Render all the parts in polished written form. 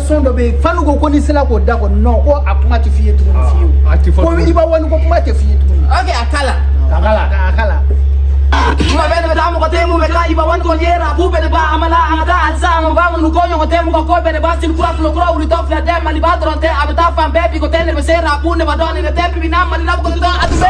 son dɔ bɛ yen, fanu ko ko n'i sera k'o da kɔni, non, ko a kuma tɛ f'i ye tuguni fiyewu. A tɛ fɔ ko tuguni. Iba One ko kuma tɛ f'i ye tuguni. Ok, a kala. A kala, a kala. Kuma bɛɛ de bɛ taa, mɔgɔ tɛ mun bɛ taa Iba One kɔni ye rap bɛɛ de ba a ma la an ka taa halisa a ma ba minnu ko ɲɔgɔn tɛ mɔgɔ ko bɛɛ de ba sini kura filo kura wulitɔ filɛ dɛ Maliba dɔrɔn tɛ, a bɛ taa fan bɛɛ bi ko tɛ ne bɛ se rap ne ba dɔn ne tɛ bibi na Mali la ko dɔn a tun bɛ.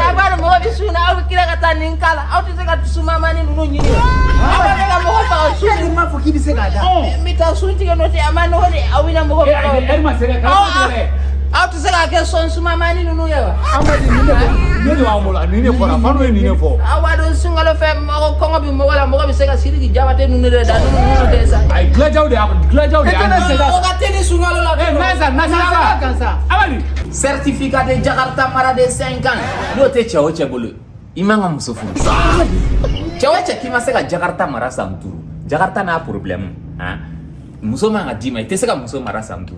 A b'a dɔn mɔgɔ bɛ sun na, aw bɛ tila ka taa nin k'a la, aw tɛ se ka sumamani ninnu ɲini, aw bɛ ka mɔgɔ faga sun. E m'a fɔ k'i bɛ se k'a da. N bɛ taa sun tigɛ, n'o tɛ a ma nɔgɔ de, aw bɛna mɔgɔ Eh, faga. ayi, ɛri ma se dɛ, kana tigɛ dɛ. Aw tɛ se k'a kɛ sɔn sumamani ninnu ye wa? Amadi, nin de bɛ. Nin de b'an bolo, nin de fɔra, Fanu ye nin de fɔ. Aw b'a dɔn sunkalo fɛ, mɔgɔ kɔngɔ bɛ mɔgɔ la, mɔgɔ bɛ se ka Sidiki Jabate ninnu de da, ninnu tɛ sa. Ayi, Gilajaw de y'a, Gilajaw de E y'a. tɛna segin. O ka teli sunkalo la. Eh, Nasa, Nasa, Nasa kan sa. Amadi. Certificat de Jakarta mara de 5 ans, n'o tɛ cɛ o cɛ bolo, i man ka muso furu. Cɛ o cɛ k'i ma se ka Jakarta mara san 5, Jakarta n'a problème han, muso man ka d'i ma. I tɛ se ka muso mara san 5,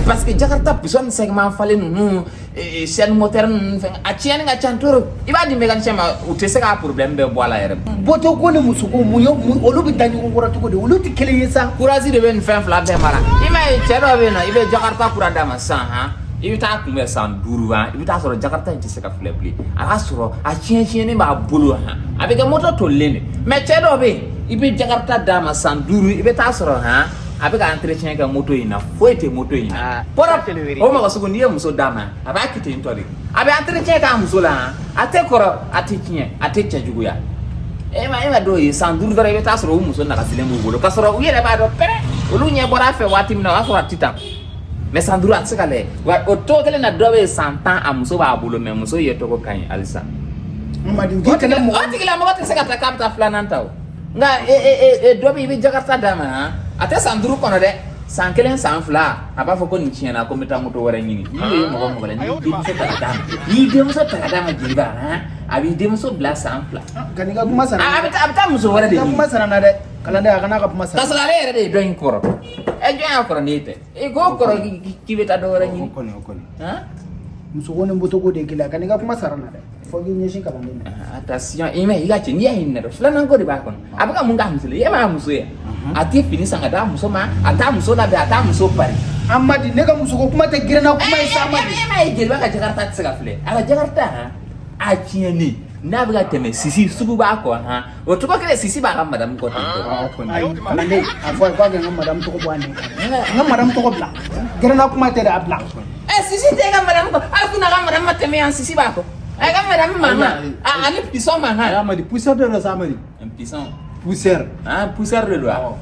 parce que Jakarta pisɔn ni segment falen ninnu, chaîne moteur ninnu fɛn, a tiɲɛni ka ca trop. I b'a di mécanicien ma, u tɛ se k'a problème bɛɛ bɔ a la yɛrɛ. Bɔtɔ ko ni musoko, mun ye mun, olu bɛ da ɲɔgɔn kɔrɔ cogo di? Olu tɛ kelen ye sa. Courage de bɛ nin fɛn fila bɛɛ mara. I m'a ye, cɛ dɔw bɛ yen nɔ, i bɛ Jakarta kura d'a ma sisan han, i bɛ taa kunbɛn san 5 han, i bɛ taa sɔrɔ Jakarta in tɛ se ka filɛ bilen, a b'a sɔrɔ a tiɲɛ tiɲɛnen b'a bolo han, a bɛ kɛ moto tolilen de. Mais cɛ dɔw bɛ yen, i bɛ Jakarta d'a ma san 5, i bɛ taa sɔrɔ han, a bɛ ka entretien kɛ moto in na, foyi tɛ moto in na. Pɔrɔ o mɔgɔ sugu, n'i ye muso d'a ma, a b'a kɛ ten tɔ de, a bɛ entretien k'a muso la han, a tɛ kɔrɔ, a tɛ tiɲɛ, a tɛ cɛjuguya. E ma dɔw ye, san 5 dɔrɔn, i bɛ taa sɔrɔ u muso nagasilen b'u bolo, k'a sɔrɔ u yɛrɛ b'a dɔn pɛrɛ, olu ɲɛ bɔra a fɛ waati min na, o y'a sɔrɔ a ti tan. Mais san 5, a tɛ se ka lajɛ wa. O tɔgɔ kelen na, dɔ bɛ yen, san 10, a muso b'a bolo, mais muso ye tɔgɔ ka ɲi halisa. Amadi, O k'i kana o mɔgɔ. tigilamɔgɔ tɛ se ka taa k'a bɛ taa filanan ta o. Nka e e e e dɔ bɛ yen, i bɛ Jakarta d'a ma han, a tɛ san 5 kɔnɔ dɛ, san kelen, san 2, a b'a fɔ ko nin tiɲɛna, ko n bɛ taa moto wɛrɛ ɲini. N'i ye mɔgɔ mɔgɔ la, n'i y'i denmuso ta ka d'a ma, n'i y'i denmuso ta ka d'a ma, jeliba han, a b'i denmuso bila san 2. Ka n'i ka kuma sara. A bɛ taa muso wɛrɛ de I ka ɲini. kuma sara na dɛ, kalanden, a kana ka kuma K'a sara. sɔrɔ ale yɛrɛ de ye dɔ in kɔrɔ. Ɛ, jɔn y'a kɔrɔ n'e tɛ? E k'o kɔrɔ k'i bɛ taa dɔ wɛrɛ O ɲini. kɔni, o kɔni. Han. Musoko ni motoko de ye kelen ye, ka n'i ka kuma sara na dɛ, fo k'i ɲɛsin kalanden ma. Attention, i ma i ka cɛ, n'i y'a ɲininka dɔrɔn, filanan ko de b'a kɔnɔ. A bɛ ka mun k'a muso la? E m'a muso ye, a tɛ fini san ka d'a muso ma, a t'a muso labɛn, a t'a muso pari. Amadi, ne ka musoko kuma tɛ girinna kuma ye sa, Amadi. E m'a ye, jeliba ka Jakarta tɛ se ka filɛ. A ka Jakarta han, a tiɲɛnen n'a bɛ ka tɛmɛ, sisi sugu b'a kɔ han, o cogo kelen sisi b'a ka madame kɔ ten tɔ. O kɔni. Ayi, kalanden, a fɔ a ye k'a ka n ka madame tɔgɔ bɔ a nɛn kan, n ka madame tɔgɔ bila, girinna kuma tɛ dɛ, a bila. Ɛ, sisi tɛ e ka madame kɔ? Hali kun a ka madame ma tɛmɛ yan, sisi b'a kɔ. A ka madame mankan ani pisɔn Ayi, mankan. Amadi, poussière de don sa, Amadi. Pisɔn. Poussière. Ah, poussière de don wa?